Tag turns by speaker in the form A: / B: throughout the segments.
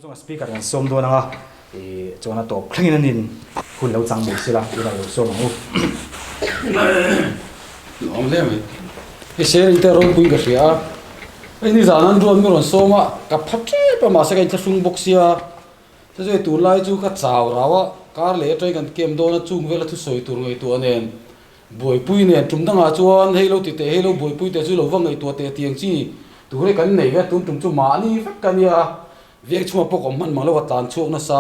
A: Chunga speaker kan sawm dawn ang a, ih chuan a tawp thlengin an in hun lo chang mai sela tunah lo sawm ang u.
B: Nuam hle mai. Hei sharing te ropui ka hria a, hei nizan an ruat mi rawn sawm a, ka pha tep a mahse ka inthlahrung bawk sia, chu chu hei tunlai chu ka chau rau a, kar leh atangin kan camp dawn a chung vela thusawi tur ngaihtuah nen Buaipui nen tum dangah chuan hei lo ti teh, hei lo buaipui teh chu lo va ngaihtuah teh tiang chi tur hi kan nei ve, tun tum chu mahni vek ka nia, veng chhungah pawh ka awm hman mang lo ka tlan chhuak nasa,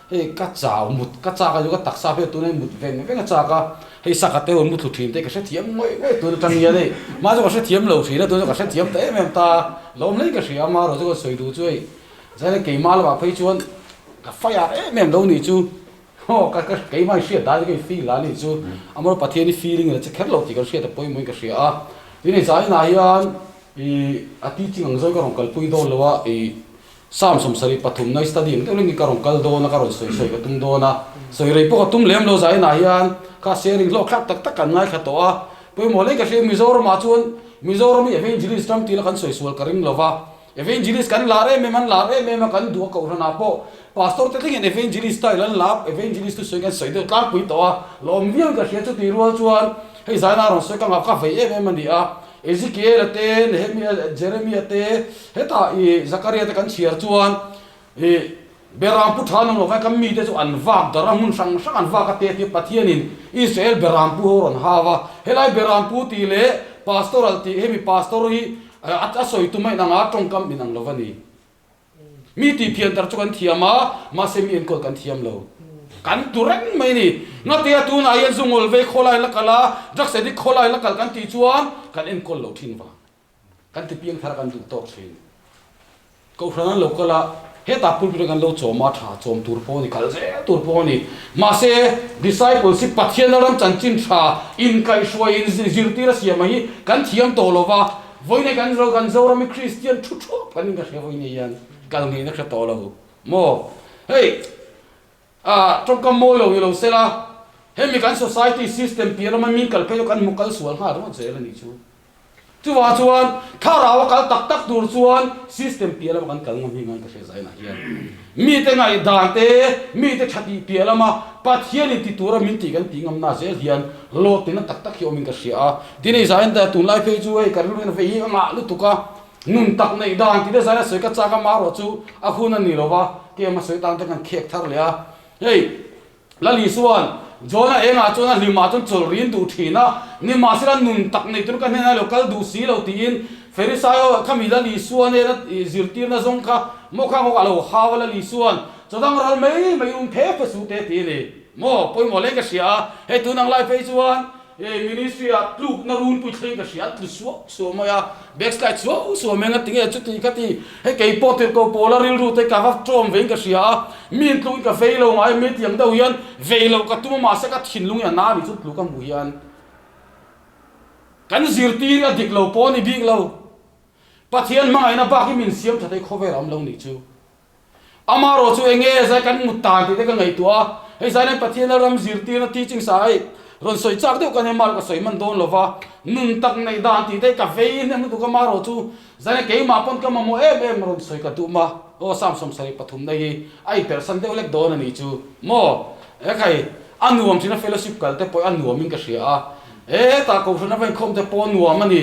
B: hei ka chau mut ka chak a chu ka taksa phei tuna mut veng veng a chak a, hei saka te rawn muthlu thin te ka hrethiam ngawih ngawih tun atang hian hei mah chu ka hrethiam lo thin a tuna ka hrethiam ta em em ta, lawm hle ka hria a marawh chu ka sawi duh chu hei zaina keimah lamah phei chuan ka fire em em lo nih chu. Aw ka ka keimah i hriat dan hi ka i feel a nih chu amawr Pathian i feeling la che kher lo tih kan hriat a pawimawh in ka hria a tin hei zainah hian i a teaching ang zawng ka rawn kalpui dawn lo a i Psalm 73 na i study ang deuh lengin ka rawn kal dawn a ka rawn sawi sawi ka tum dawn a sawi rei pawh ka tum lem lo zainah hian kha sharing hlawk thlak tak tak kan ngaithla tawh a pawimawh hle ka hria Mizoramah chuan Mizoram hi evangelist ram tih la kan sawi sual ka ring lo va. Evangelist kan lar em em, an lar em em a, kan duh a kohhranah pawh Pastor te thlengin Evangelist style an la, Evangelist chu sawi kan sawi deuh tlangpui tawh a, lawm viau ka hria chutih rual chuan hei zaina rawn sawi ka ngah ka vei em em a ni a, Ezekiel-a te, Nehemia, Jeremia te, hetah i Zakaria te kan chhiar chuan i Berampu tha nawm lo vai kan mite chu an vak darh a, hmun hrang hrang an vak a te tia Pathianin Israel Berampu ho rawn hau a, helai Berampu tih leh Pastoral tih hemi Pastor hi a sawi tum a inang a, tawngkam inang lo va ni. Mi tih phian tar chu kan thiam a, mahse mi enkawl kan thiam lo. Kan tu reng mai ni. Ngatia tunah hian zungawl vei khawlai la kal a, drugs addict khawlai la kal kan tih chuan kan enkawl lo thin vang. Kan ti piang thar a kan duh tawk thin. Kohhran an lo kal a, hetah pulpit ah kan lo chawm a, tha chawm tur pawh a ni, kal zel tur pawh a ni. Mahse, disciples hi Pathian ram chanchin tha inkaihhruai in zirtir a siam a hi kan thiam tawh lo va, vawiin kan kan Zoram hi Kristian thu thuap kan in ka hria vawiin hian kal ngei na hre tawh lo maw? Hei. A tawngkam mawi lo ni lo sela, hemi kan society system piah lama min kal phei chu kan hmu kal sual nghal ringawt zel a nih chu. Chuvang chuan thlarau a kal tak tak tur chuan system piah lama kan kal ngam hi ngai ka hria zainah hian mite ngaihdan te, mite tha tih piah lama Pathian in ti tura min tih kan tih ngamna zel hian lawtina tak tak hi awmin ka hria a. Tin hei zain tunlai phei chu hei ka rilru hian vei hi a ngah lutuk a. Nun tak neih dan tih te zaina sawi ka chak a, marawh chu a hun a ni lo va, kem a sawi tan te kan khek thar leh a. Hei, Lali chuan Jona engah chuan a hlimah chuan chawl rin duh thin a, nimahsela nun tak nei tur ka hnenah lo kal duh si lo tiin Farisaio khami Lali Suan ena zirtirna zawng kha maw kha ngawk a lo hau a Lali Suan chawdang ral mai mai um phe phe su te ti a ni maw pawimawh leng ka hria a, hei tun ang lai phei chuan Hei ministry ah tluk na runpui thleng ka hria a tlu suau suau mai a, backslide suau suau mai a tinge chuti ka ti, hei kei pawh tirhkoh pawla rilru te ka va tawm vein ka hria a, mi in tluk in ka vei lo ngai mi tiang deuh hian vei loh ka tum a mahse ka thinlung hi a na ni chu tluk a hmuh hian kan zirtir a dik lo pawh a ni bik lo, Pathian hmangaihna bak hi min siam tha thei khawvel a awm lo nih chu. Amarawh chu eng nge zai kan mut tan tih te ka ngaihtuah a, hei zai hian Pathian a ram zirtirna teaching sa hei rawn sawi chak deuh ka nia marawh ka sawi hman dawn lo va, nun tak neih dan tih te ka vei hnem lutuk a marawh chu zai hian keimah pawn ka mamawh em em rawn sawi ka duh ma aw Psalm 73 na hi a inperhsan deuh lek dawn a nih chu maw ekhai a nuam thin a fellowship kal te pawh a nuam in ka hria a hetah kohhran a va inkhawm te pawh a nuam a ni.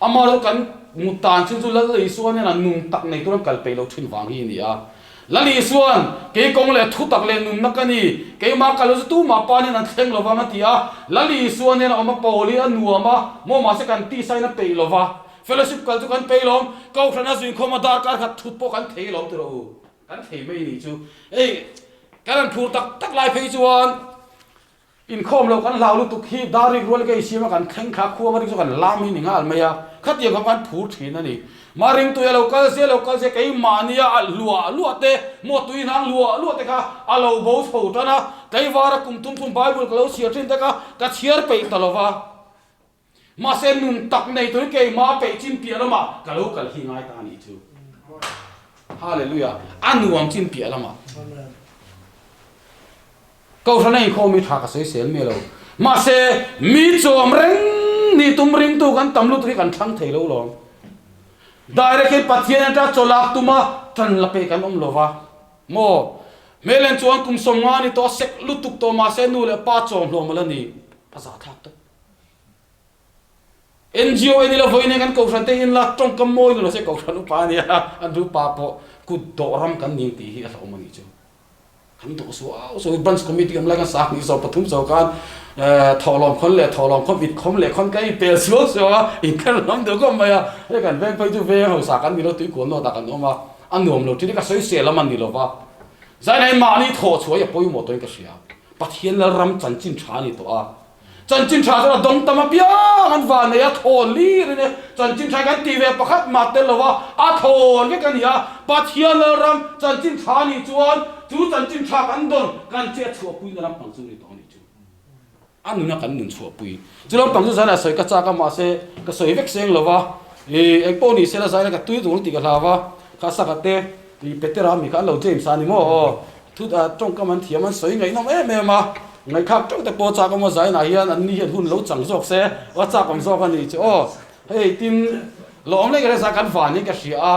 B: Amaherawhchu kan mut tan chin chu Lal Isua nen an nun tak nei turin kal peih lo thin vang hi a ni a. Lal Isua'n, Kei kawng leh thu tak leh nunna ka ni, keimah kal lo chu tumah pa nen an thleng lo vang a ti a. Lal Isua nen a awm a, Paul hi a nuam a, maw mahse kan tisa in a peih lo va. Fellowship kal chu kan peih lawm, Kohhran a zuinkhawm a darkar khat thut pawh kan thei lawm ti rawh u. Kan thei mai a nih chu. Hei, kan han phur tak tak lai phei chuan, Inkhawm loh kan hlau lutuk hi dar rik rual ka insiam a, kan thleng kha khuang a rik chu kan lam hi ni nghal mai a, khatiang kha kan phur thin a ni. Mah ringtui a lo kal sia lo kal sia keimahnia a hluah hluah te, maw tui hnang hluah hluah te kha a lo bo chho tan a, tleivara kum thum thum Bible ka lo chhiar thin te kha ka chhiar peih ta lo va. Mahse nun tak nei turin keimah peih chin piah lamah ka lo kal hi ngai ta a nih chu. Hallelujah! A nuam chin piah lamah. Kohhran a inkhawm hi tha ka sawisel miah lo. Mahse mi chawm reng nih tum ringtu kan tam lutuk hi kan thlang thei lo lawm. Direct in Pathian atanga chawlak tuma tan la pek an awm lo va. Maw? Hmelen chuan kum 50 ni tawh sek lutuk tawh mahse nu leh pa chawmhlawm ala ni. A zahthlak tawp. NGO en ila vawiin kan kohhran te in la tawngkam mawi lo se kohhran upa a nia an ru pa pawh kut dawh ram kan ning tih hi a hlauhawm a nih chu. Kan dawh suau suau hi branch committee awm lai kan 20 30 zo khan thawhlawm khawn leh thawhlawm khawm it khawm leh khawn kan inpel suau suau a inkher lam deuh khawp mai a hei kan veng phei chu veng hausa kan ni lo tuikual nawtah kan awm a a nuam lo thin hi ka sawisel lam a ni lo va zainah hi mahni thawh chhuah hi a pawimawh tawhin ka hria Pathian Lalram chanchin tha a ni tawh a. Chanchin tha chuan a dawng tam apiang an van nei a, thawn lir in e. Chanchin tha hi kan tih ve pakhat mah tel lo a, a thawn vek a ni a. Pathian Lalram chanchin tha a nih chuan chu chanchin tha kan dawn kan che chhuahpuina lampang chu a ni tawh a nih chu. A nuna kan nun chhuahpui. Chu lampang chu zainah sawi ka chak a mahse ka sawi vek seng lo va, ih engpawh ni sela zaina ka tui tur tih ka hlau a, kha saka te ih Petera mi kha an lo James a ni maw aw. Thu tawngkam an thiam an sawi ngaihnawm em em a, ngaihthlak teuh te pawh chak awm a zainah hian an ni hian hun lo chang zawk se a chak awm zawk a ni chu aw. Hei tin lawm leh resa kan van hi ka hria a,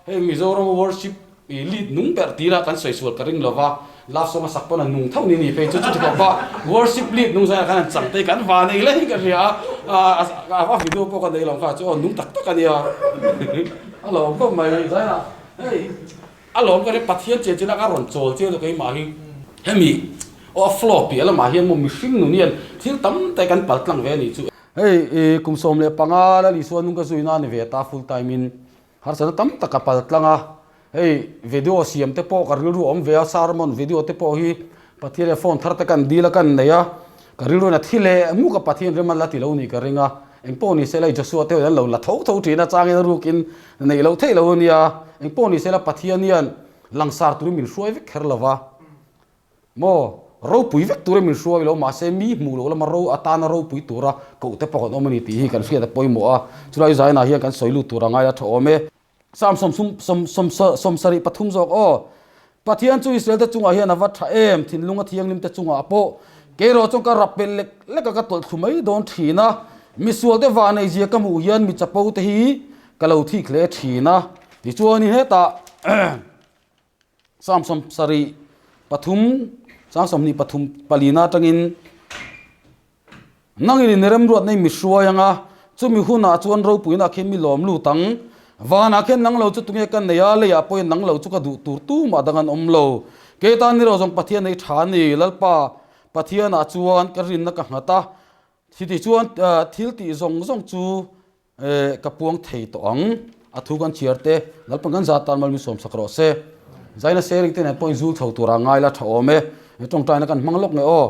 B: hei Mizoram worship i lead nung ber tira kan sawi sual ka ring lova, love song a sak pawn a nung tho ni ni phei chu chuti khawpa worship lead nung zainah khan an chang te kan van ei leh hi ka hria a, a video pawh ka nei lo kha chu aw nung tak tak a nia a lawm khawp mai zainah hei. A lawm ka ri Pathian che chin a ka rawn chawl chiang chu keimah hi hemi aw a flow piah lamah hian maw mihring nun hian thil tam tak kan pal tlang ve a nih chu. Hei i kum 15 la Isua nung ka zuina a ni ve ta full time in harsatna tam tak ka pal tlang a, hei video siam te pawh ka rilru a awm ve a sermon video te pawh hi Pathian leh phone thar te kan dil a kan nei a, ka rilru in a thi leh muk a Pathian rem a la ti lo nih ka ring a, engpawh ni se la Joshua te an lo la tho tho thin a changin a rukin neih loh theih lo a nia, engpawh ni se la Pathian hian langsar turin min hruai vek kher lo va, maw ropui vek turin min hruai lo mahse mi hmuh loh lama ro atana ropui tura koh te pawh kan awm a ni tih hi kan hriat a pawimawh a, chulai zainah hian kan sawi lut tur a ngai a tha awm e. Psalm 73 zawk aw. Pathian chu Israel te chungah hian a va tha em, thinlunga thianghlim te chungah pawh. Keirawh chuan ka rap pelh lek lek a ka tawlh thlu mai dawn thin a. Misual te vanei zia ka hmuh hian mi chapo te hi ka lo thik hle thin a. Tichuanin hetah Psalm 73 chang 23 palina atangin Nangin in remruat nei mi hruai anga, chumi hunah chuan ropuina khi mi lawm lut ang. Vanah khian nang lo chu tunge ka nei a, leiah pawhin nang lo chu ka duh tur tumah dang an awm lo. Kei tan ni ro zawng Pathian nei tha a ni, Lalpa Pathianah chuan ka rinna ka nghat a, chutih chuan thil tih zawng zawng chu ka puang thei tawh ang. A thu kan chhiar te, Lalpan kan zat tan mal min sawmsak rawh se. Zaina sharing te nen pawhin zul chho tura ngai la tha awm e. Tawngtaina kan hmang lawk nge aw.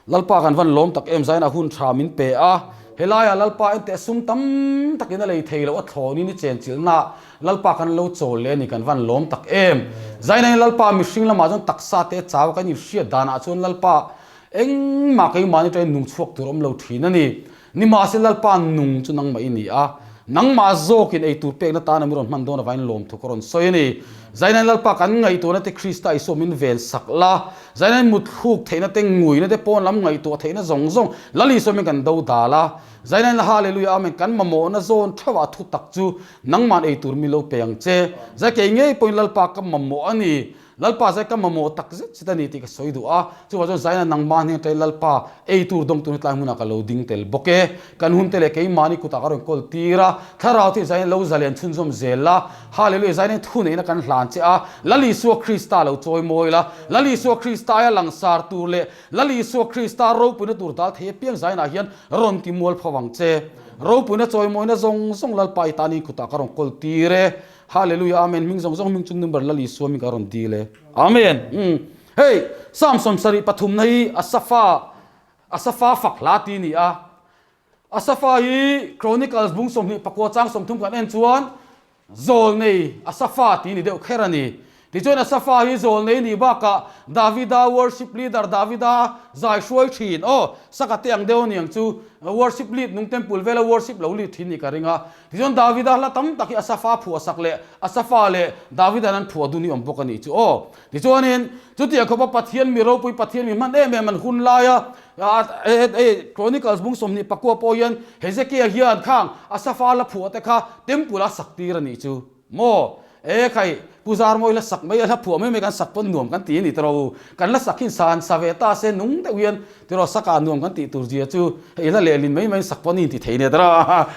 B: Lalpa kan van lawm tak em zaina hun tha min pe a. Helaiah Lalpa enteh sum tam takin a lei thei loh a thlawnin i chenchilhna Lalpa kan lo chawl leh a ni kan van lawm tak em. Zaina in Lalpa mihring lamah chuan taksa te chau kan inhriat danah chuan Lalpa engmah keimahni atangin nung chhuak tur awm lo thin a ni. Nimahse Lalpa nung chu nangmah i ni a, nangmah zawkin ei tur pekna tana mi rawn hman dawn avain lawmthu ka rawn sawi a ni. Zainain Lalpa kan ngaihtuahna te Krista Isua min ven sak la, Zainain mutthluk theihna te nguina te pawn lam ngaihtuah theihna zawng zawng Lal Isua min kan do dal a, Zainain Hallelujah Amen kan mamawhna zawn theuhah thu tak chu nangmahn ei tur mi lo pe ang che. Zai kei ngei pawhin Lalpa ka mamawh a ni. Lalpa zai ka mamawh tak zet zet a ni tih ka sawi duh a, chuvang chuan zaina nangmah hnen ṭai Lalpa ei tur dawng tur hi tlai hmunah ka lo ding tel bawk e. Kan hun te leh keimahni kutah ka rawn kawl tir a, thlarau te zaina lo zalen chhunzawm zel la, Hallelujah zaina thu neihna kan hlan che a, Lal Isua Krista lo chawi mawi la, Lal Isua Krista aia langsar tur leh Lal Isua Krista ropuina tur dal thei apiang zainah hian rawn ti mual pho ang che. Ropuina chawimawina zawng zawng Lalpa i tan in kutah ka rawn kawl tir e. Hallelujah Amen hming zawng zawng hming chung number Lal Isua hming ka rawn dil e. Amen. Hei Psalm 73 na hi Asafa Asafa fak hla ti ni a. Asafa hi Chronicles bung 24 chang 30 kan en chuan zawl nei Asafa ti ni deuh kher a ni. Tichuan Asafa hi zawl nei ni bakah Davida worship leader Davida zai hruai thin aw saka te ang deuh aniang chu worship lead nung temple vela worship lo lead thin ni ka ring a. Tichuan Davida hla tam tak hi Asafa phuah sak leh Asafa leh Davida'n an phuah dun hi awm bawk a nih chu aw. Tichuanin chutiang khawpa Pathian mi ropui Pathian mi hman em em an hun laia Chronicles bung 29 pawh hian Hezekiah hian khang Asafa hla phuah te kha temple a sak tir a nih chu maw. E khai, Pu Zarmawi la sak mai a, hla phuah mai mai kan sak pawn nuam kan ti a ni tiraw. Kan la sak hi san sa ve ta se nung deuh hian tiraw saka nuam kan tih tur zia chu hei hla lehlin mai mai sak pawn a inti thei nia tiraw.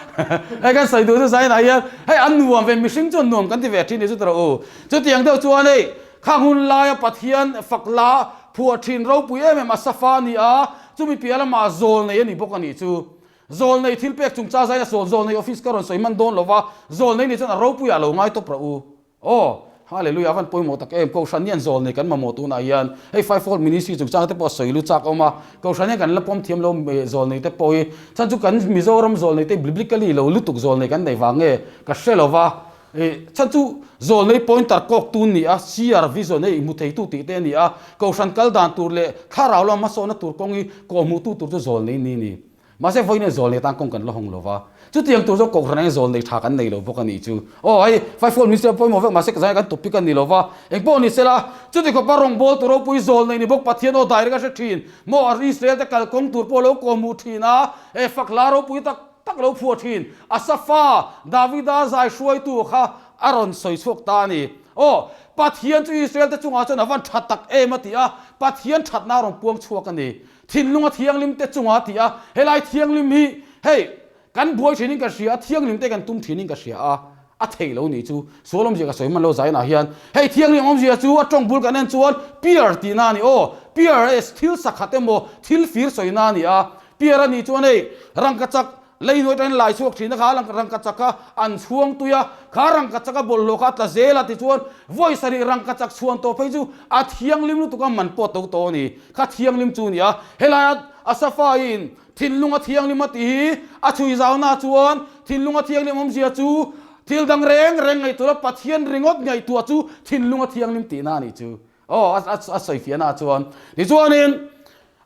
B: Hei kan sawi duh chu zainah hian hei an nuam ve mihring chuan nuam kan ti ve thin ni chu tiraw u. Chutiang deuh chuan hei khang hun laia Pathian fak la phuah thin ropui em em a safa a ni a, chumi piah lamah zawl nei a ni bawk a nih chu. Zawlnei thil pek chungchang zaina sawl zawlnei office ka rawn sawi hman dawn lo va, zawlnei nih chuan a ropuiah lo ngai tawp rawh u. Aw, Hallelujah, a van pawimawh tak em, Kohhran hian zawlnei kan mamawh tunah hian hei fivefold ministry chungchang te pawh a sawi lu chak awm a, Kohhran hian kan la pawm thiam lo zawlnei te pawh hi, chhan chu kan Mizoram zawlnei te biblically lo lutuk zawlnei kan nei vang nge ka hre lo va, chhan chu zawlnei pointer kawk tu ni a, CR vision hei hmu theitu tih te a ni a, Kohhran kal dan tur leh thlarau lama hmasawnna tur kawng hi kawhhmuhtu tur chu zawlnei ni ni. Mahse vawiin hian zawlnei tan kawng kan la hawng lo va, chutiang tur chu Kohhran hian zawlnei tha kan nei lo bawk a nih chu. Aw hei Fivefold Ministry a pawimawh vek mahse ka zai kan topic a ni lo va, engpawh ni sela, chuti khawpa rawngbâwl tu ropui zawlnei ni bawk Pathian aw direct a hre thin maw a Israel te kalkawng tur pawh lo kawhhmuh thin a, he fak hla ropui tak tak lo phuah thin Asafa, Davida zai hruaitu kha a rawn sawi chhuak ta a ni. Aw, Pathian chu Israel te chungah chuan a van tha tak em a ti a, Pathian thatna a rawn puang chhuak a ni. Thinlunga thianghlim te chunga ti a, helai thianghlim hi hei kan buai thinin ka hria a, thianghlim te kan tum thinin ka hria a, a thei lo nih chu sual awmzia ka sawi hman lo Zion ah hian hei thianghlim awmzia chu a tawng bul kan en chuan pure tihna a ni aw, pure es thil sakhat emaw thil fir sawina a ni a, pure a nih chuan hei rangkachak Lei hnuai atangin lai chhuak thin a, kha rangkachak kha an chhuang tui a, kha rangkachak a bawlhhlawh kha a tla zel a tichuan vawi sarih rangkachak chhuan tawh phei chu a thianghlim lutuk a man pawh a to tawh a ni. Kha thianghlim chu a ni a, helaia Asafaiin thinlung a thianghlim a tih hi a chhui zauna chuan thinlung a thianghlim awmzia chu thil dang reng reng ngaihtuah lo Pathian ringawt ngaihtuah chu thinlung a thianghlim tihna a nih chu. Aw a sawifiahna chuan tichuanin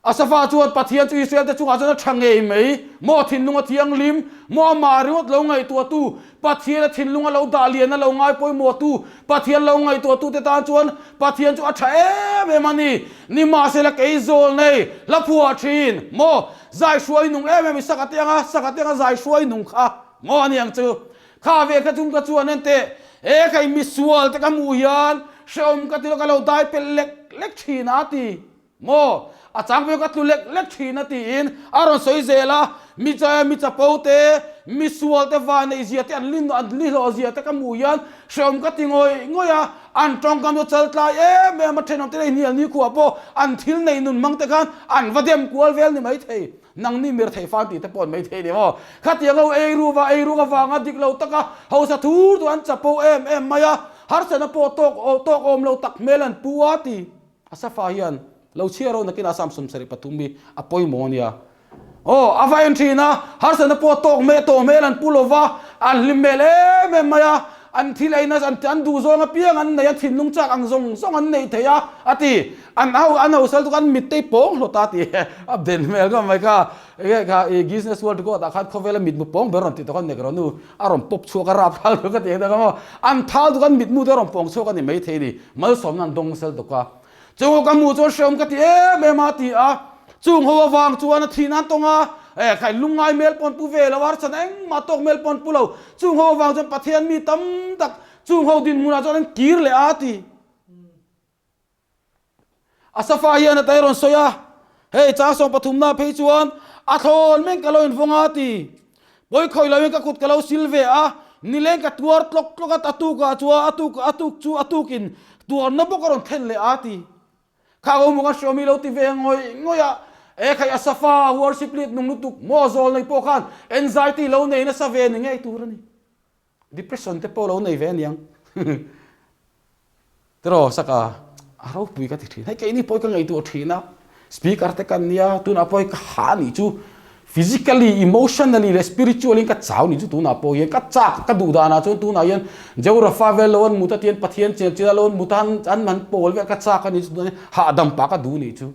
B: Asafa chuan Pathian chu Israel-te chungah chuan a tha ngei mai. Maw thinlung a thianghlim, maw amah ringawt lo ngaihtuahtu, Pathian a thinlung a lo dah lian a lo ngai pawimawhtu, Pathian lo ngaihtuahtute tan chuan Pathian chu a tha em em a ni. Nimahsela kei zawl nei, hla phuah thin, maw zai hruai nung em em i saka te anga, saka te anga zai hruai nung kha maw a ni ang chu. Kha ve kha chung ka chuan enteh, he kei misual te ka hmuh hian hrehawm ka ti lo, ka lo dai pelh lek lek thin a ti. Maw? A chang pawh ka tlu lek lek thin a tiin a rawn sawi zel a, mi chaia mi chapo te, mi sual te van neih zia te an li an li hlawh zia te ka hmuh hian hrehawm ka ti ngawih ngawih a, an tawngkam chu chal tlai em em a, thenawm te leh hnial ni khuah pawh an thil neih nun hmang te khan an va dem kual vel ni maithei. Nangni mir thei fang tih te pawh an maithei ni maw? Khatiang ho ei ruva ei ruk avanga dik lo taka hausa thur chu an chapo em em mai a, harsatna pawh tawk tawk awm lo tak hmel an pu a ti. Asafa hian lo chhiar aw nakinah Samson 73 hi a pawimawh a nia. Aw, a va en thin a, harsatna pawh a tawk hmel tawh hmel an pu lo va, an hlim hmel em em mai a, an thil eina an an duh zawng apiang an nei a, thinlung chak ang zawng zawng an neih thei a, a ti. An ho an hosal chu an mit te hi pawng hlawt a ti. A ben hmel ka mai kha, enge kha i Guinness World Record ah khan khawvela mitmu pawng ber rawn tih tawh khan nek rawh nu, a rawn pawp chhuak a rap thal duh ka ti ang tak a maw. An thal duh khan mitmu te a rawn pawng chhuak a ni maithei a ni. Malsawmna an dawng sel tuk a. Chung ka hmuh chuan hreawm ka ti em em a ti a. Chung ho avang chuan a thihna an tawng a, eh khai lungngai hmel pawh an pu ve lo a, harsa na engmah tawk hmel pawh an pu lo. Chung ho avang chuan Pathian mi tam tak chung ho dinhmunah chuan an kir leh a ti. Asafa hian a tai rawn sawi a, Hei chang sawm pathumna phei chuan a thlawn meng ka lo invawng a ti. Pawi khawih loin ka kut ka lo sil ve a, nileng ka tuar tlawk tlawk a, a tukah chuan a tuk a tuk chu a tukin tuarna bawk a rawn thlen leh a ti. Kha ko hmuh kan hriawm hi lo ti ve ngawih ngawih a, e khai Asafa worship lead nung lutuk maw zawl nei pawh khan anxiety lo nei nasa ve ni ngei tur a ni. Depression te pawh lo nei ve aniang. Tiraw saka a ropui ka ti thin. Hei keini pawh hi ka ngaihtuah thin a, speaker te kan nia, tunah pawh hi ka ha anih chu physically, emotionally leh spiritually in ka chau anih chu tunah pawh hian ka chak ka duh danah chuan tunah hian Jehorafa vel lo an mut a tian Pathian chelh chilh a lo an mut a an han pawl vel ka chak anih chu tunah hian hahdam pah ka duh anih chu.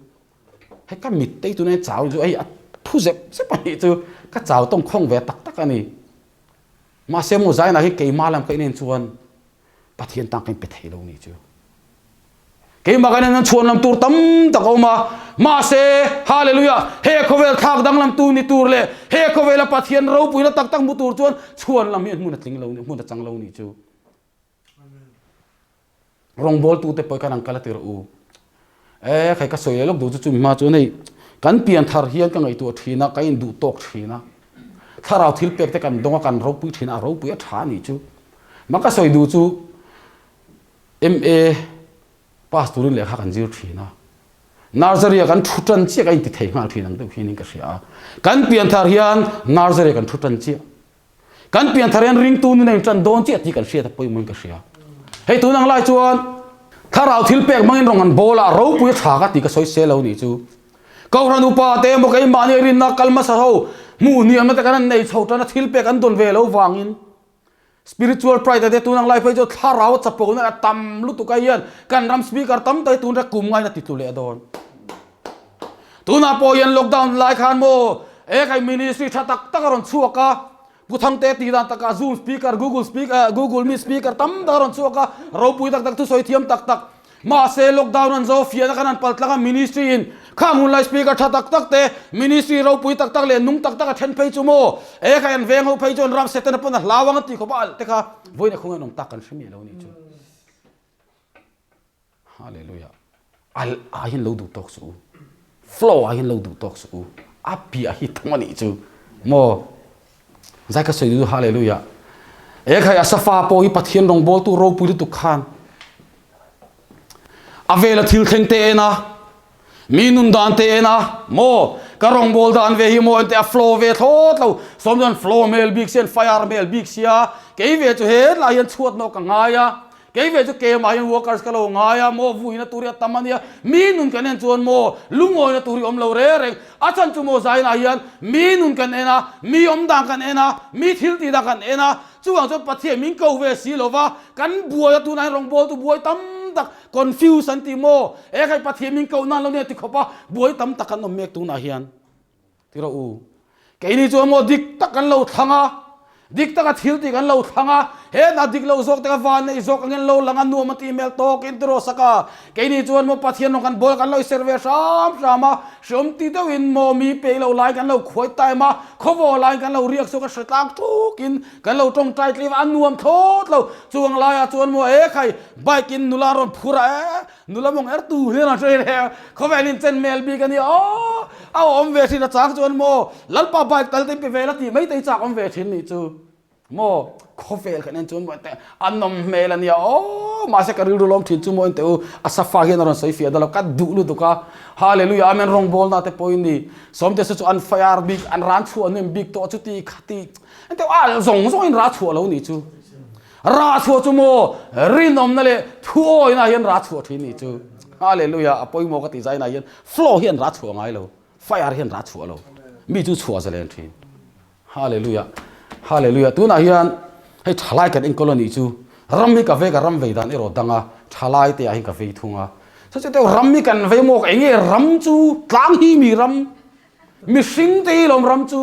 B: Hei ka mit te hi tunah hian chau anih chu hei a phu zep zep anih chu ka chau tawng khawng ve tak tak a ni. Mahse maw Zaina hi keimah lam ka inen chuan Pathian tan ka inpe thei lo ni chu. Keimah ka inen chuan chhuan lam tur tam tak a awm a, mahse Hallelujah he khawvel thlak danglam tu ni tur leh he khawvela Pathian ropuina tak tak hmu tur chuan chhuan lam hi hmun a tling lo ni, hmun a chang lo ni chu. Rawngbawltute pawh hi khan an kal a ti rawh u. E khai ka sawi leh lawk duh chu chumi hma chuan hei kan pian thar hian ka ngaihtuah thin a, ka induh tawk thin a. Thlarau thil pek te kan dawng a, kan ropui thin a, a ropui a tha a nih chu. Mah ka sawi duh chu MA pass turin lehkha kan zir thin a. Nursery ah kan thu tan chiah ka inti thei nghal thin ang deuh hianin ka hria a. Kan pian thar hian nursery ah kan thu tan chiah. Kan pian thar hian ringtu nun a intan dawn chiah tih kan hriat a pawimawhin ka hria. Hei tun ang lai chuan thlarau thil pek hmangin rawn an bawl a, ropui a tha ka tih ka sawi se lo nih chu. Kohhran upa te emaw keimahni rinna kal hmasa ho hmuh hniamna te kan han nei chho tan a thil pek an dawn ve lo vangin spiritual pride a te tun ang lai phei chu thlarau a chapo na a tam lutuk a hian kan ram speaker tam tak hi tun rek kum ngain a ti tlu leh dawn. Tunah pawh hian lockdown lai khan maw he kai ministry tha tak tak a rawn chhuak a, Pu Thangte tih dan takah Zoom speaker, Google speaker, Google Meet speaker tam tak a rawn chhuak a, ropui tak tak thusawi thiam tak tak. Mahse lockdown an zo fiahna khan an pal tlang a, ministry in khang hun lai speaker tha tak tak te, ministry ropui tak tak leh nung tak tak a then phei chu maw he kai an veng ho phei chuan ram Setana pawn a hlau ang an tih khawp a alh te kha vawiin a khung en awm tak kan hre miah lo a nih chu. Hallelujah. Al ah hian lo duh tawk suh u. Flow ah hian lo duh tawk suh u. A piah hi thung a nih chu. Maw? Zai ka sawi du hallelujah. E khai Asafa pawh hi Pathian rawngbawltu ropui lutuk khan a vela thil thleng te en a mi nun dan te en a maw ka rawngbawl dan ve hi maw ente a flow ve thlawt lo sawm chuan flow hmel bik sian fire hmel bik sia kei ve chu hetlai hian chhuat nawk ka ngai a Kei ve chu keimah hian workers ka lo ngai a, maw vuina tur hi a tam a nia, mi nun kan en chuan maw lungawina tur hi awm lo reng reng, a chhan chu maw zainah hian mi nun kan en a, mi awm dan kan en a, mi thil tih dan kan en a, chuvang chuan Pathian min ko ve si lo va, kan buai a tunah hian rawngbawltu buai tam tak confuse an ti maw, e khai Pathian min ko nan lo nia ti khawp a buai tam tak kan awm mek tunah hian. Ti rawh u. Keini chuan maw dik tak kan lo thlang a, dik taka thil tih kan lo thlang a, hetah dik lo zawk te ka van neih zawk angin lo lang a, nuam a tih hmel tawkin ti rawh sak a. Keini chuan maw Pathian rawng kan bawl kan lo i ser ve hram hram a, hreawm ti deuhin maw mi peih lo laiin kan lo khuai time a, khawvaw laiin kan lo riak chhuak a, hre tlang thukin kan lo tawngtai tlem a, a nuam thlawt lo. Chuang laiah chuan maw e khai bike in nula rawn phur a e, Nula mawng er tu hian a hre reng khawvel in chen mel bik a nia aw a awm ve thin a chang chuan maw Lalpa bike tal te in pe ve la tih mai te hi chak awm ve thin nih chu maw khawvel kan en chuan maw te a nawm hmel a nia aw mahse ka rilru lawm thin chu maw en teh u a safa hian a rawn sawi fiah dalo ka duh lutuk a Hallelujah Amen rawngbawlna te pawh in ni sawmte saw chu an fire bik an ran chhuah hnem bik tawh chuti khati en teh u a zawng zawng in ra chhuah lo nih chu. Rah chhuah chu maw rinawmna leh thuawina hian rah chhuah thin nih chu. Hallelujah a pawimawh ka tih zainah hian flow hian rah chhuah ngai lo, fire hian rah chhuah lo, mi chu chhuah zalen thin. Hallelujah Hallelujah tunah hian hei thalai kan enkawl a nih chu ram hi ka vei ka ram vei dan erawh dang a, thalai te ah hian ka vei thung a. Chuti deuh ram hi kan vei maw eng nge ram chu tlang hi mi ram, mihring te hi lawm ram chu.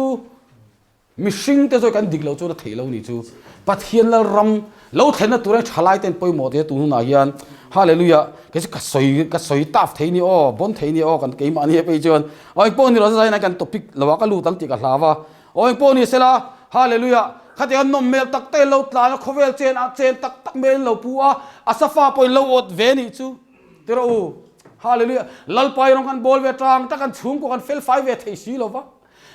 B: Mihring te zawih kan dik loh chuan a theih lo nih chu. Pathian lal ram lo thlenna tur hian thalai ten pawimawh te tun hunah hian Hallelujah kei chu ka sawi ka sawi taf thei ni aw bawn thei ni aw kan keimah nia phei chuan aw engpawh ni lo zai na kan topic lo ah ka lut ang tih ka hlau a aw engpawh ni sela Hallelujah khatiang a nawm hmel tak tak in lo tlan a khawvel chen ah chen tak tak hmel in lo pu a a safa pawh in lo awt ve nih chu ti rawh u Hallelujah Lalpa i rawng kan bawl ve tang tak kan chhungkua kan fel fai ve thei si lo va.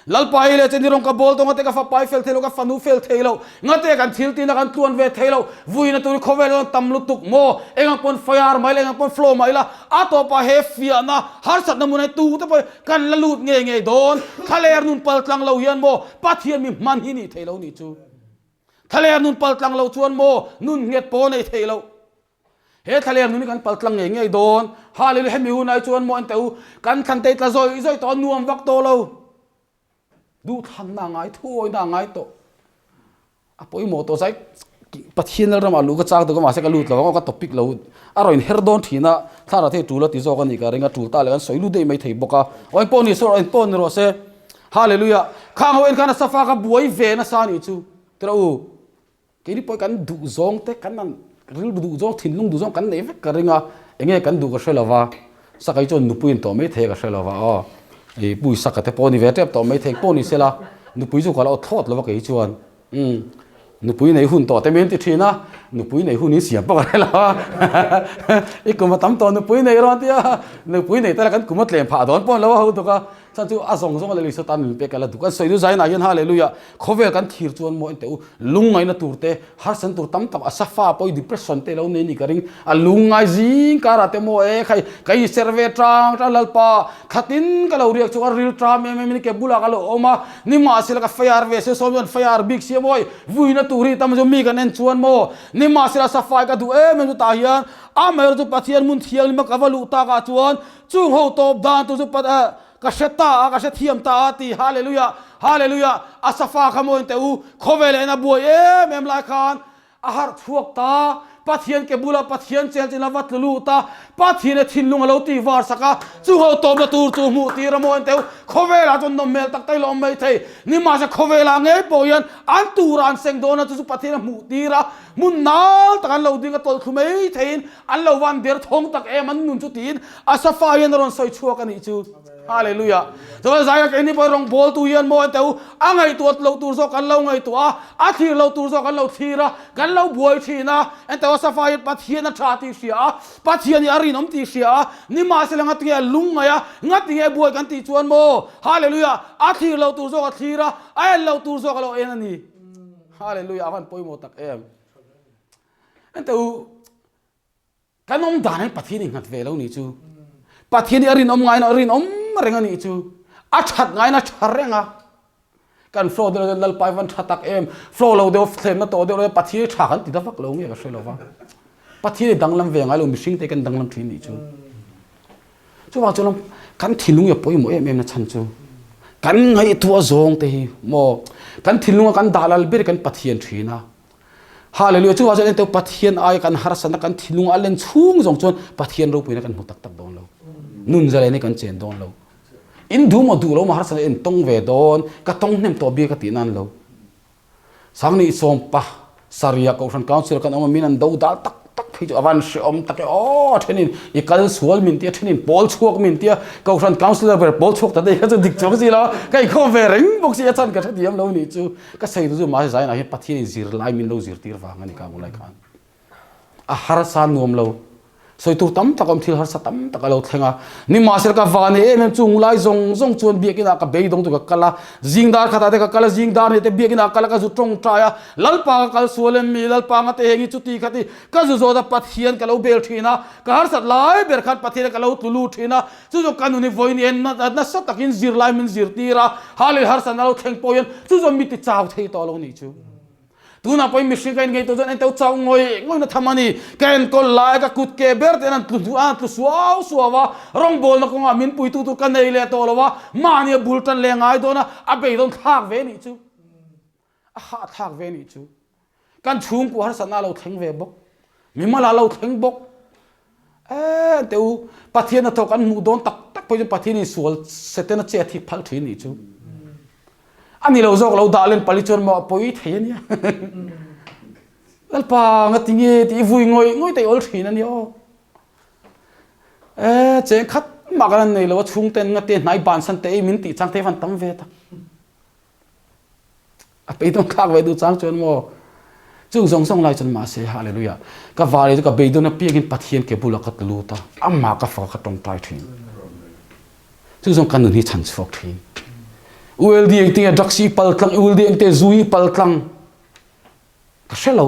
B: Lalpa i leh che ni rawng ka bawl tawng ate ka fapa i fel thei lo, ka fanu fel thei lo, ngate kan thil tihna kan tluan ve thei lo, vuina tur hi khawvel hian tam lutuk maw, engang pawn fire mai la, engang pawn flow mai la, a tawpah he fiahna harsatna hmun hi tute pawh hi kan la lut ngei ngei dawn, thlaler nun pal tlang lo hian maw Pathian mi hman hi nih thei lo nih chu, thlaler nun pal tlang lo chuan maw nun nghet pawh nei thei lo. He thlaleng nun hi kan pal tlang ngei ngei dawn. Hallelujah hemi hunah hi chuan maw enteh u, kan thlan te tla zawih zawih tawh a nuam vak tawh lo. Duhthlanna a ngai, thuawina a ngai tawh. A pawimawh tawh zai Pathian lal ramah luh ka chak deuh a mahse ka lut lo ang aw ka topic lo a rawn inher dawn thin a, thlarah te hi tul a ti zawk a nih ka ring a, tul ta leh kan sawi lut daih mai thei bawk a. Aw engpawh ni se engpawh ni rawh se. Hallelujah khang ho en khan a safa kha buai ve nasa a nih chu. Tira u. Keini pawh kan duh zawng te kan an rilru duh zawng thinlung duh zawng kan neih vek ka ring a, enge kan duh ka hre lo va, Sakai chuan nupui in tawh mai thei ka hre lo va aw, i pui Saka te pawh ni ve tep tawh mai thei pawh ni se la, nupui chu ka la aw thlawt lo va kei chuan umm. Nupui nei hun tawh te min ti thin a, nupui nei hun in siam pawh ka hre lo a, i kum a tam tawh nupui nei rawn tia, nupui nei tala kan kum a tlem phah dawn pawh an lo ho tuk a, chuan chu a zawng zawng a Lalisua tan min pek a la duk a, sawi nu zainah hian hallelujah khawvel kan thir chuan maw enteh u lungngaihna tur te harsan tur tam tak a safa pawh i depression te lo nei ni ka ring a lungngai zing karah te maw e khai ka i ser ve tang tang Lalpa thlatin ka lo riak chu a ril tram em em in ke bulah ka lo awm a Nimahsela ka fire ve se sawm chuan fire bik sia mawi vuina tur hi tam chu mi kan en chuan maw nimahsela safai ka duh em em chu tah hian amaherawh chu Pathian hmun thianghlim a ka va luh tak ah chuan chung ho tawp dan tur chu ka hre ta a ka hre thiam ta a ti hallelujah hallelujah a safa kha maw inteh u khawvel en a buai em em lai khan A harh chhuak ta, Pathian ke bulah Pathian chel chin a va tlu lut a, Pathian e thinlung a lo tih var sak a, chu ho tawpna tur chu hmuh tir a maw en teu, khawvelah chuan nawm hmel tak tak ilo awm mai thei, nimahse khawvelah ngei pawh hian an tura an seng dawn a, chu chu Pathian a hmuh tir a, hmun nal tak an lo ding a tawlh thlu mai theiin an lo van der thawng tak em an nun chu tiin Asafa hian a rawn sawi chhuak a nih chu. Hallelujah. Chuan Zaia keini pawh rawng bawltu hian maw enteu a ngaihtuah loh tur zawk kan lo ngaihtuah a, a thlir loh tur zawk kan lo thlir a, kan lo buai thin a. Enteu a safa hian Pathian a tha tih hria a, Pathian hi a rinawm tih hria a, nimahsela ngatinge a lungngaih a, ngatinge buai kan tih chuan maw Hallelujah a thlir loh tur zawk a thlir a, a en loh tur zawk a lo en a ni. Hallelujah a van pawimawh tak em. Enteu Kan awm dan hi Pathian i nghat ve lo nih chu. Pathian hi a rinawm ngaiin a rinawm reng a nih chu. A that ngaiin a tha reng a. Kan flow deuh deuh Lalpa i van tha tak em. Flow lo deuh thlemna tawh deuh deuh Pathian hi tha kan ti ta vak lo nge ka hre lo va. Pathian hi danglam ve ngai lo mihring te kan danglam thin nih chu. Chuvang chuan kan thinlung hi a pawimawh em em na chhan chu kan ngaihtuah zawng te hi maw kan thinlunga kan dah lal ber kan Pathian thin a. Hallelujah! Chuvang chuan enteu Pathian aia kan harsatna kan thinlung a len chhung zawng chuan Pathian ropuina kan hmu tak tak dawn lo. Nun zalen hi kan chen dawn lo. In duh maw duh lo maw harsatna in tawng ve dawn, ka tawng hnem tawh bik a tih nan lo. Sangni sawmpa Saria Kohhran Council kan awm a, min an do dal tak tak phei chu a van hrehawm tak e aw, a thenin i kal sual min tia, a thenin pawl chhuak min tia, Kohhran Councillor ber pawl chhuak ta daih kha chu dik chuang si lo, ka inkhawm ve reng bawk si a chan ka hrethiam lo nih chu. Ka sawi chu mahse zainah hian Pathian in zirlai min lo zirtir vang a ni ka ngun lai khan. A harsa nuam lo. Sawi tur tam tak a awm thil harsa tam tak a lo thleng a. Nimahsela ka va nei em em chung lai zawng zawng chuan biakinn ah ka beidawng tur ka kal a. Zing dar khatah te ka kal a, zing dar hnih te biakinn ah ka kal a, ka zu tawngtai a. Lalpa ka kal sual em mi, Lalpa nga te heng hi chuti khati ka zu zawt a Pathian ka lo bel thin a. Ka harsat lai ber khan Pathian ka lo tlu lut thin a. Chu chu ka nun hi vawiin en nasa takin zirlai min zirtir a, Hallel harsatna lo thleng pawh hian chu chuan mi ti chau thei tawh lo nih chu. Tunah pawhin mihring ka inngeih tawh chuan enteu chau ngawih ngawihna tham a ni. Ka enkawl lai ka kut ke ber te an tlu an tlu suau suau a, rawngbawlna kawngah min puitu tur ka nei leh tawh lo a, mahni a bul tan leh ngai dawn a, a beidawn thlak ve nih chu. A hahthlak ve nih chu. Kan chhungkua harsatna a lo thleng ve bawk. Mimal a lo thleng bawk. Eee teh u, Pathian hnathawk an hmuh dawn tak tak pawh chuan Pathian in sual Setana che a thik phal thin nih chu. A ni lo zawk lo dah len pali chuan maw a pawi thei a nia. Lalpa nga tinge tih i vui ngawih ngawih te i awl thin a nia aw. Eee cheng khat mah kan an nei lo a chhungten nga te hnai bansan te ei min tih chang te van tam ve tak. A beidawn thlak ve duh chang chuan maw chung zawng zawng lai chuan mahse hallelujah ka vale chu ka beidawn apiangin Pathian ke bulah ka tlu lut a amah ka faka ka tawngtai thin chu zawng ka nun hi chhan chhuak thin ULD engtinge drugs hi pal tlang ULD engte zu hi pal tlang ka hre lo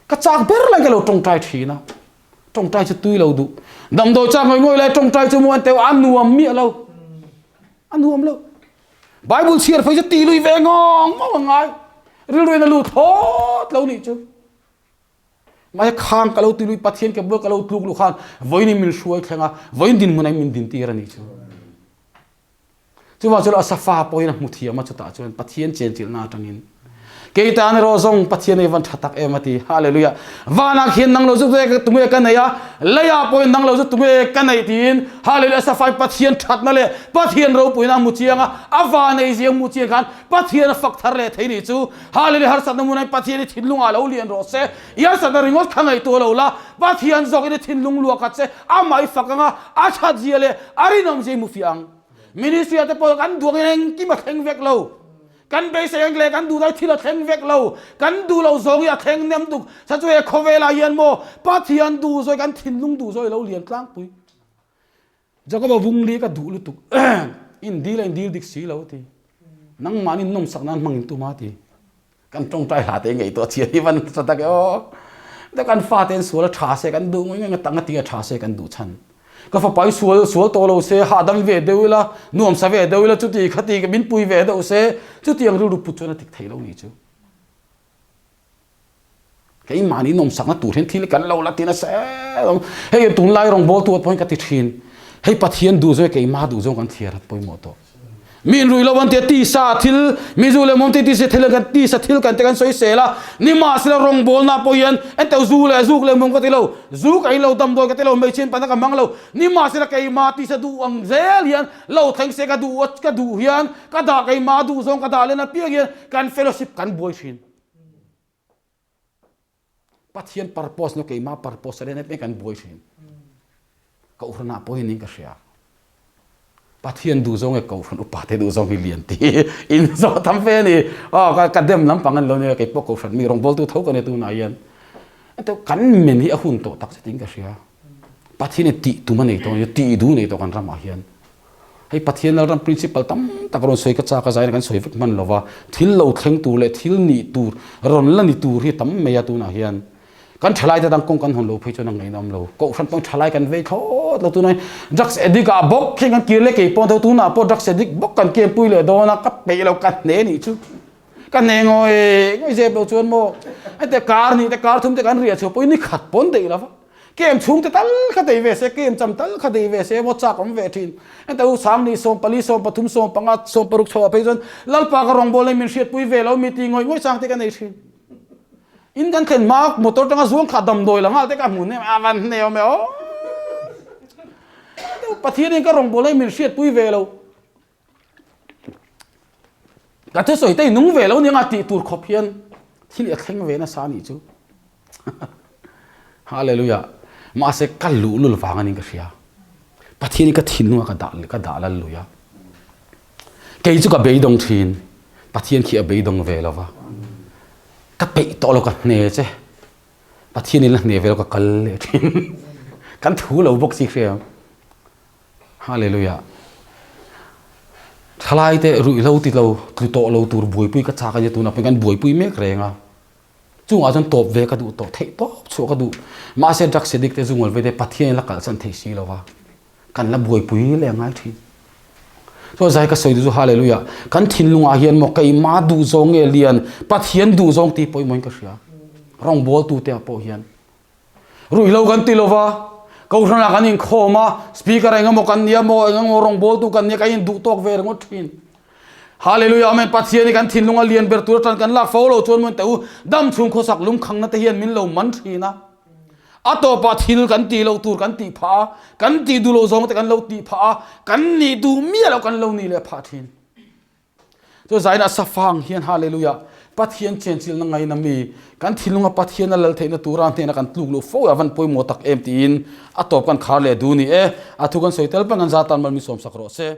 B: ka chak ber lai ka lo tawngtai thin a tawngtai chu tui lo duh damdawi chak ngawih ngawih lai tawngtai chu maw an teu a nuam miah lo a nuam lo Bible chhiar phei chu ti lui ve ngawng ngawng a ngai. Rilru in a lut thawt lo nih chu. Mahse khang ka lo ti lui Pathian ke bul ka lo tluk lu khan vawiin in min hruai thleng a, vawiin dinhmun ah min din tir a nih chu. Chuvang chuan Asafa pawhin a hmu thiam a chutah chuan Pathian chenchilhna atangin Kei tan erawh zawng Pathian ei van tha tak em a ti. Hallelujah. Vanah khian nang lo chu tunge ka nei a, leiah pawhin nang lo chu tunge ka nei tiin Hallelujah safai Pathian thatna leh Pathian ropuina a hmu chiang a, a van ei zia hmu chiang khan Pathian a fak thar leh thei nih chu. Hallelujah harsatna hmunah hian Pathian i thinlungah lo lian rawh se. I harsatna ringawt kha ngaihtuah lo la, Pathian zawkin i thinlung luah khat se, amah i fak ang a, a that zia leh a rinawm zia i hmu fiah ang. Ministry ah te pawh kan duangin engkim a thleng vek lo. Kan beisei ang leh kan duh lai thil a thleng vek lo. Kan duh lo zawng hi a thleng nem tuk. Sa chu he khawvelah hian maw Pathian duh zawi kan thinlung duh zawi lo lian tlangpui. Jakoba vung li ka duh lutuk. In dil a in dil dik si lo ti. Nangmahni nawmsak nan hmang in tum a ti. Kan tawngtai hla te ngei tawh chian hi van sa tak e aw. Te kan fa ten sual a tha se kan duh ngawih ngawih tang a ti a tha se kan duh chhan. Ka fapa hi sual sual tawh lo se hahdam ve deuh ila nuam sa ve deuh ila chuti khati min pui ve deuh se chutiang rilru put chuan a tik thei lo ni chu. Keimahni nawmsakna tur hian thil kan lo la ti nasa em. Hei tunlai rawngbawltu pawh hian ka ti thin. Hei Pathian duh zawng keimah duh zawng kan thliar a pawimawh tawh. Mi inrui lo an tia tisa thil mi zu leh mawm te tisa thil kan tisa thil kan te kan sawi sel a. Nimahsela rawngbawlna pawh hian engteu zu leh zuk leh mawm ka ti lo. Zu ka in lo damdawi ka ti lo hmeichhian pana ka hmang lo. Nimahsela keimah tisa duh ang zel hian lo thleng se ka duh ka duh hian ka dah keimah duh zawng ka dah len apiang hian kan fellowship kan buai thin. Pathian purpose no keimah purpose a len em kan buai thin. Kohhranah pawh hian in ka hria. Pathian duh zawng e kohhran upa te duh zawng hi lian ti in zawh tam fe ni. Oh ka ka dem lampang an lo nia kei pawh kohhran mi rawngbawltu tho ka ni tunah hian. Kan men hi a hun tawh tak zetin ka hria. Pathian in tih tum a nei tawh a ni, tih duh nei tawh kan ramah hian. Hei Pathian Lalram principle tam tak rawn sawi ka chak a, zaina kan sawi vek hman lo va, thil lo thleng tur leh thil nih tur rawn la ni tur hi tam mai a tunah hian. Kan thalai te dang kawng kan hawn lo phei chuan a ngaihna awm lo. Kohhran pawhin thalai kan vei thlawt lo tunah hian drugs addict ah bawk hian kan kir leh kei pawh tunah pawh drugs addict bawk kan kianpui leh dawn a, ka peih lo ka hne nih chu. Ka hne ngawi ngawi zep lo chuan maw hete kar hnih te kar thum te kan riah chhuah pawhin ni khat pawn daih lo va. Kem chhung te tal kha dei ve se, kem cham tal kha dei ve se emaw chak awm ve thin. Heta u Sangni 14, 13, 15, 16 chhoah phei chuan Lalpa ka rawngbâwl nei min hriatpui ve lo mi ti ngawih ngawih chang te ka nei thin. In kan thlen hma motor tanga zuang kha damdawi la nghal te ka hmu hnem a van hne awm e aw. Heta u Pathianin ka rawngbâwl nei min hriatpui ve lo. Ka thusawi te i nung ve lo nia tih tur khawp hian thil i a thleng ve nasa anih chu. Hallelujah. Mahse ka luhlul vang anin ka hria. Pathian hi ka thinlung a ka dah ka dah lal lui a. Kei chu ka beidawng thin. Pathian khi a beidawng ve lova. Ka peih tawh lo ka hne che. Pathian in la hne ve lo ka kal leh thin. Kan thu lo bawk si hria. Hallelujah. Thalai te ruihhlo ti lo tlu tawh lo tur buaipui ka chak a nia tunah pawh kan buaipui mek reng a. Chungah chuan tawp ve ka duh tawh theih tawp chhuah ka duh. Mahse drugs addict te zungawl ve te Pathian in la kalsan thei si lo va. Kan la buaipui leh ngai thin. Chuan zai ka sawi duh chu Hallelujah. Kan thinlungah hian maw keimah duh zawng nge lian Pathian duh zawng tih pawimawhin ka hria. Rawngbawltu te ah pawh hian. Ruihhlo kan ti lova, Kohhranah kan inkhawm a, Speaker eng emaw kan nia maw, eng emaw rawngbawltu kan nia, kan induh tawk ve ringawt thin. Hallelujah Amen Pathian hi kan thinlung a lian ber tur atan kan lak fo lo chuan maw teh u, dam chhung khawsak lungkhangna te hian min lo man thin a. A tawpah thil kan tih loh tur kan tih phah a, kan tih duh loh zawng te kan lo tih phah a, kan nih duh miah loh kan lo nih leh phah thin. Chu zainah safang hian Hallelujah Pathian chenchilna ngaina mi kan thinlunga Pathian a lal theihna tura hnena kan tluk luh fo a van pawimawh tak em tiin a tawp kan khar leh duh ni e. A thu kan sawi tel pang kan za tan mal mi sawmsak rawh se.